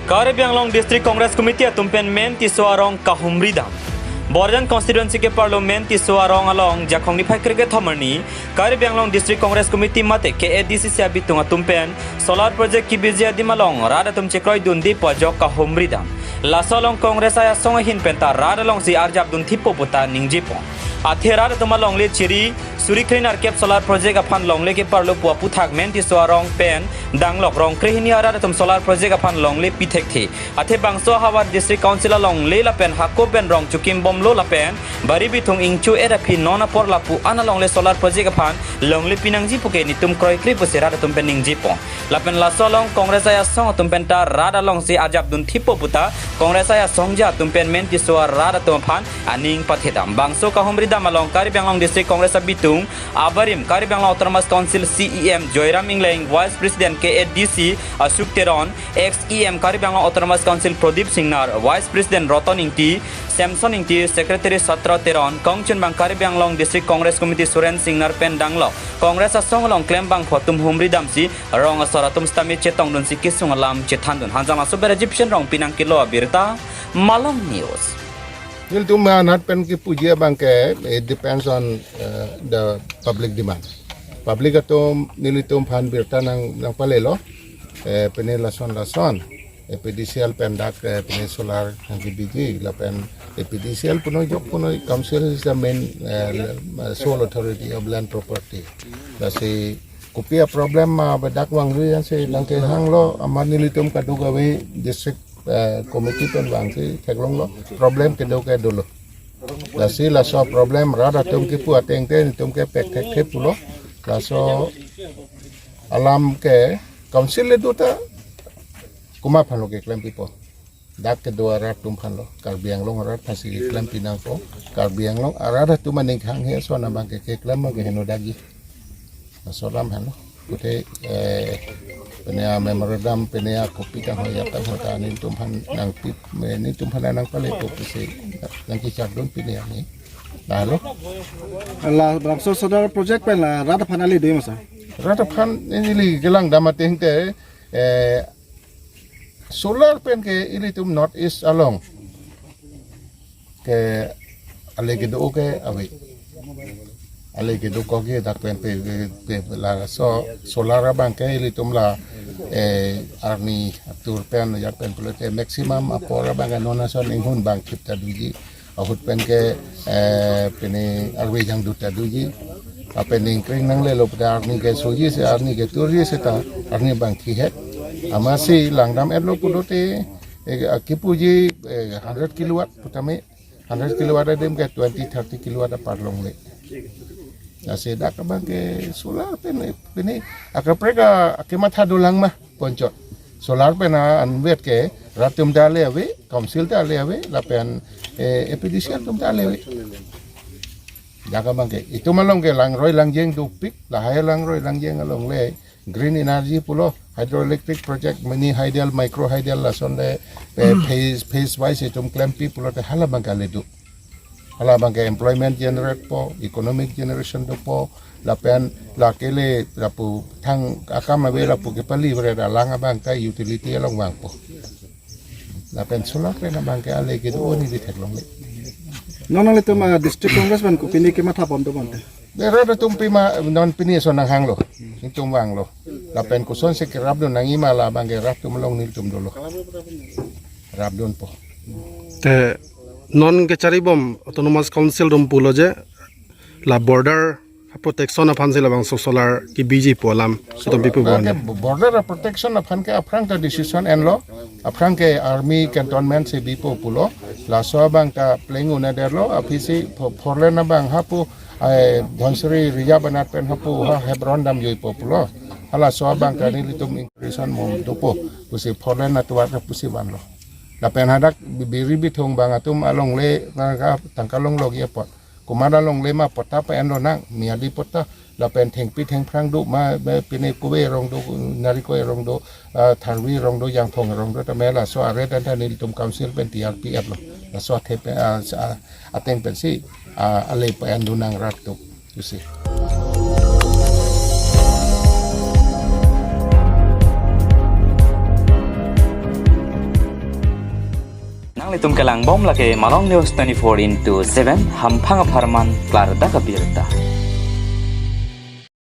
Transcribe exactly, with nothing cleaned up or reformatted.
Karbi Anglong District Congress Committee atum pen Men Tisso arong kahumri dam. Borjan constituency ke Parliament Tisso arong along Jakhong niphai krekethom arni Karbi Anglong District Congress Committee mate K A D C C abitung atum pen solar project kebiji adim along rat atum chekroidunde pu ajok kahumri dam. Laso along Congress ajasong ahin penta rat alongsi arjapdun thipo puta ningjepo. Athe rat atum alongle chiri suri krenerkep solar project aphan longle keparlo pu aphuthak Men Tisso arong pen danglok rong krehini arat atum solar project aphan longle pithekthe. Athe bangso ahavar District Council alongle lapen hako pen rong chukim bomlo lapen bari bithung ingchu-et aphi non apor lapu-an alongle solar project aphan longle pinangji puke netum kroikre pusi rat atum pen ningjepo. Lapen laso along Congress ajasong atum penta rat alongsi arjapdun thipo puta Congress ajasongja atum pen Men Tisso arat atum aphan aning pathedam. Bangso kahumri dam along Karbi Anglong District Congress abitung abarim Karbi Anglong Autonomous Council C E M Joyram Engleng, Vice President K A D C Ashok Teron, ex E M Karbi Anglong Autonomous Council Pradip Singnar, Vice President Roton Ingti, Samson Ingti, Secretary Satra Teron, kongchunbang Karbi Anglong District Congress Committee Suren Singnar pen danglok Congress asong along klembangphu atum humri damsi rong asor atum sitame chetongdunsi kesung alam chethandun. Hanjanglangso pen Egyptian Rongpi nangkelo abirta, Malong News. Nelitum anat pen kepuji abangke, it depends on, uh, the public demand. Public atum nelitum aphan birta nang, nangpalelo, eh, pine lason lason, A P D C L pen dak, eh, pine solar nangkebiji, lapen A P D C L punoi jok punoi, council is the main, eh, sole authority of land property. Lasi kopi aproblem ma bedak vangri ansi nangkehanglo, amat nelitum kadokave district, eh, committee pen vangsi theklonglo, problem kedo ke dolo. Lasi laso problem rat atum kipu ateng te netum ke pekthekthe pulo. Laso alam ke council le do ta komat aphanlo keklem pipo. Dak kedo arat atum aphanlo. Karbi Anglong arat aphansi keklem pinangpo. Karbi Anglong arat atum aning khang he so na abangke keklem abangke heno dagi. Laso alam aphanlo. Kute, eh, pine a-memorandum, pine a-copy kangho ya kangho ta netum aphan nangpi, netum aphan nangpalepo pusi nangkecharlidun pine arni. Lahelo. La bangso solar project pen la rat aphan ale do ma sir? Rat aphan neli kelang dam ateng te, eh, solar pen ke ilitum North East along ke ale kedo ke ave. Ale kedo ko ke dak pen pe, pe, pe laso solar abangke ilitum la, eh, arni atur pen ya pen pulote maximum apor abangke non ason inghun bang thip ta doji. Ahut pen ke, eh, pine arve jangdut ta doji. Lapen ningkring nanglelo puta arni ke soji se, arni ke turji seta arni abang thihek. Amatsi langdam-etlo pulote, eh, kipuji, eh, hundred kilowatt putame, hundred kilowatt adim ke twenty, thirty kilowatt apar longle. Lasi dak abangke solar pen, eh, pine akaprek a, kematha dolang ma ponchot. Solar pen a-anvet ke rat atum ta ale ave, council ta ale ave, lapen, eh, A P D C L atum ta ale ave. Dak abangke itum along ke langroi langjeng dopik, lahai langroi langjeng alongle green energy pulo, hydroelectric project, mini hydel, micro hydel, lasonle, eh, phase, phase wise itum klempi pulote hala abangke ale do. Hala abangke employment generate po, economic generation dopo, lapen lake le lapu thang akam ave lapu kepali bre alang abangke utility along vangpo. Lapen solar pen abangke ale kedo neli theklongle. Non nanglitum, ah, District Congress pen kopine kematha pon do bonte? Rat atum pima non pine ason nanghanglo, netum vanglo. Lapen kosonsi kerapdun nangji ma la abangke rat atum along nelitum dolo. Rapdunpo. Te non kecharibom Autonomous Council atum pulo je la border protection aphansi labangso solar kebiji pu alam sitame pipo. Ke bon. Border protection aphan ke aphrang ta decision enlo, aphrang ke army cantonment si bipo pulo, laso abang ta pleng un-edetlo, aphisi pho-, four lane abang hapu, eh, Dhansiri Reserve anat pen hapu ha Hebron damjuipo pulo. Halaso abang ta nelitum increase mom dopo pusi four lane atovar ta pusi vanlo. Lapen hadak bi-, biri bithung abang atum alongle tangka, tangka longlok apot. Komat alongle ma patta pa-enlo nang, miyadi patta, lapen thengpi thengphrang do ma, ma pine kove arong do, Narikoi arong do, ah, Tharvi arong do, Jangphong arong do, tame laso aret anta nelitum council pen T R P F lo. Laso athe pen, ah, sa-, ateng pensi, ah, ale pa-endun nang rat atum, you see. Nanglitum kelang bom lake Malong News twenty-four into seven, hamphang apharman klardak abirta.